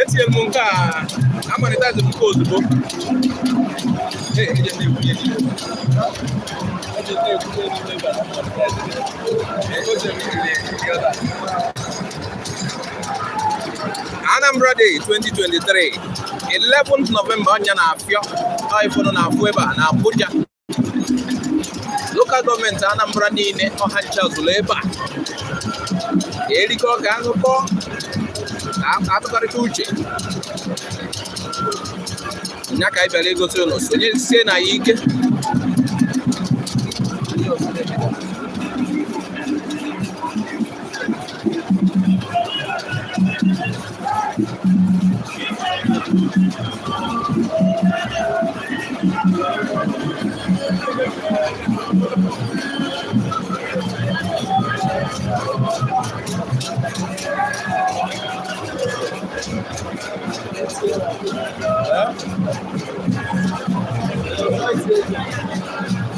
Etinyere m nke a, amonetize m nke ozugbo. Ee, eji m na-ekwunye gị. Eji m na-ekwunye gị ebe a na monetize gị. Ee, o ji m iri ọda. Anambra Day 2023, 11th November, ọnya na-afịọ ifụnụ na-afụ ebe a na Abuja. Local government Anambra niile, ọha ncha zụrụ ebe a ka erikọ, ka aṅụkọ, ka atụkọrịta uche. Nya ka anyị bịara igosi ụnụ, sonyesie na ya ike.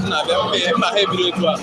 Na-abịa mma ha ebiri otu a.